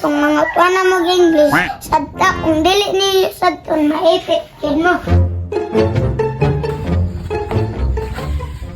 Kung mga tuwa mo English, sadta kung dili ni sadton maipit gid mo.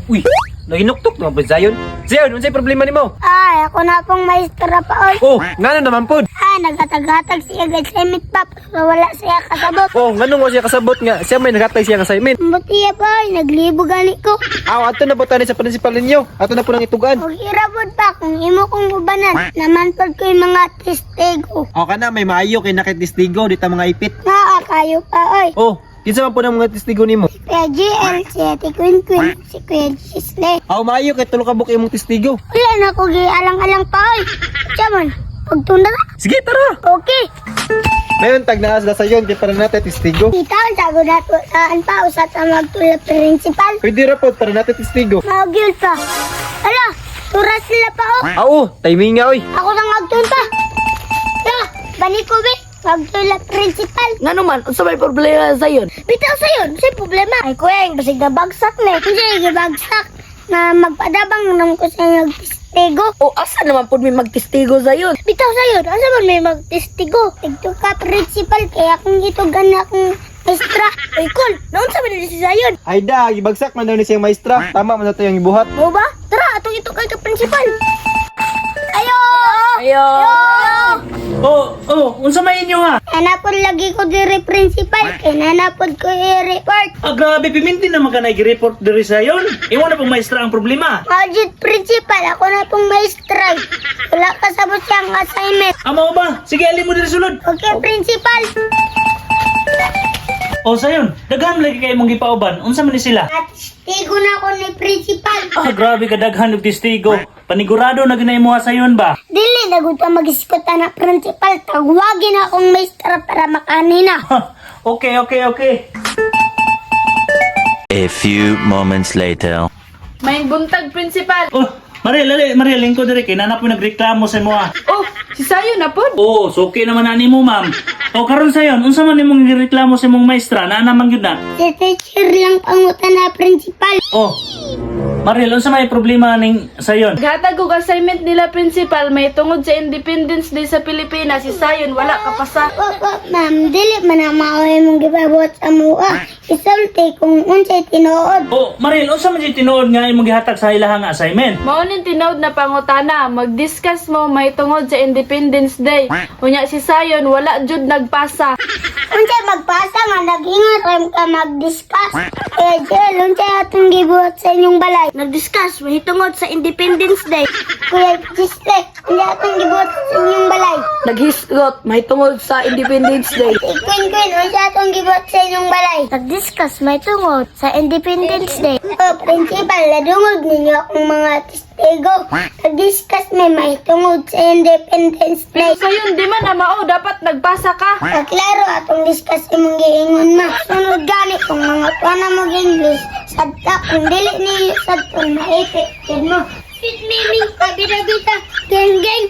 Uy, naginuktok naman po Zion. Zion, unsay problema nimo? Ay, ako na pong maestra pa oy. Oh, ngano naman pod? Ay, naghatag-hatag siya og assignment pa pero wala siya kasabot. Oh, nganong wa siya kasabot nga siya may naghatag siya ng assignment. Buti pa oy, naglibo gani ko. Aw, ato na po tani sa principal ninyo. Ato na po nang itugan. Og irabod pa kung imo kong ubanan, naman pod ko yung mga testigo. O kana may maayo kay nakitestigo dito mga ipit. Naa kayo pa oy. Oh, kinsa man po ng mga testigo nimo? Si Kuya GL, si Ate Queen Queen, si Kuya Gisle. Aw, maayo kay tulo ka buok imong testigo. Wala na ko gialang-alang pa oy. Chaman, pagtunda na. Sige, tara. Okay. Mayon tag naa sila sayon kay para natin testigo. Kita ang sago na to saan pa usat ang magtula principal. Pwede ra pod para natin testigo. Magyul pa. Ala, tura sila pa oh. Aw, timing nga oy. Ako nang agtun pa. Ya, balik ko be. Magtula principal. Ngano man, unsa may problema sayon? Bitaw sa'yo, sa'yo problema. Ay kuya, yung basig na bagsak na eh. Hindi, bagsak na magpadabang naman ko sa nagtestigo. O asa naman pud may magtestigo sayon? Bitaw sa'yo, asa man may magtestigo? Tigto ka, principal, kaya kung itugan na akong maestra. Ay, cool, naon sa man si Sayon? Ay da, gibagsak man daw ni siyang maestra. Tama man na to yung ibuhat. Mo ba? Tara, atong ito kay ka principal. Ayo! Ayo. Oh, unsa may inyo ha? Nanapod lagi ko diri principal, kay nanapod ko i-report. Ah, grabe, piminti naman ka nag-report diri sa yon. Imo na pong maestra ang problema. Majid principal, ako na pong maestra. Wala kasabot siyang assignment. Ama ba? Sige, ali mo diri sulod. Okay, principal. Oh, sayon, daghan lagi kay imong gipauban. Unsa man ni sila? At tigo na ako ni principal. Ah, grabe ka daghan og testigo. Panigurado na ginay mo ha sayon ba? Dili na gud ka mag-iskot na principal. Tawagin akong maestra para makanina. Ha, okay. A few moments later. May buntag, principal. Oh, Mariel, ali, Mariel, lingkod diri kay nanap mo nagreklamo sa imo ha. Oh, si Sayo na pod. Oh, so okay naman ani mo, ma'am. O karon sayon, unsa man imong gireklamo sa imong maestra? Naa naman gyud na. Si teacher lang pangutan na principal. Oh. Mariel, unsa may problema ning sayon? Naghatag og assignment nila, principal, may tungod sa Independence Day sa Pilipinas, si Sayon wala kapasa. Oh, ma'am, dili man ang maoy mong gipabuhat sa mua. Isulti kung unsay tinuod. Oh, Mariel, unsa man jud tinuod nga imong gihatag sa ilahang assignment? Mao ning tinuod na pangutana, mag-discuss mo may tungod sa Independence Day. Unya si Sayon wala jud nagpasa. Unsay magpasa nga naghingat ram ka mag-discuss. Eh, Jel, unsay atong gibuhat sa inyong balay? Nag-discuss may tungod sa Independence Day. Kuya Gisle, unsay atong gibuhat sa inyong balay? Naghisgot may tungod sa Independence Day. Si Queen Queen, unsay atong gibuhat sa inyong balay? Nag-discuss may tungod sa Independence Day. Oh, principal, ladungog ninyo akong mga testigo. Nag-discuss may mahitungod sa Independence Pero Day. Sayon di man na mao, dapat nagpasa ka. Klaro atong discuss imong giingon ma. Sunod gani kung mga tuwa mo English, sadta kung dili ni sadton maipit gid mo. Sweet miming kabida-bita, geng geng.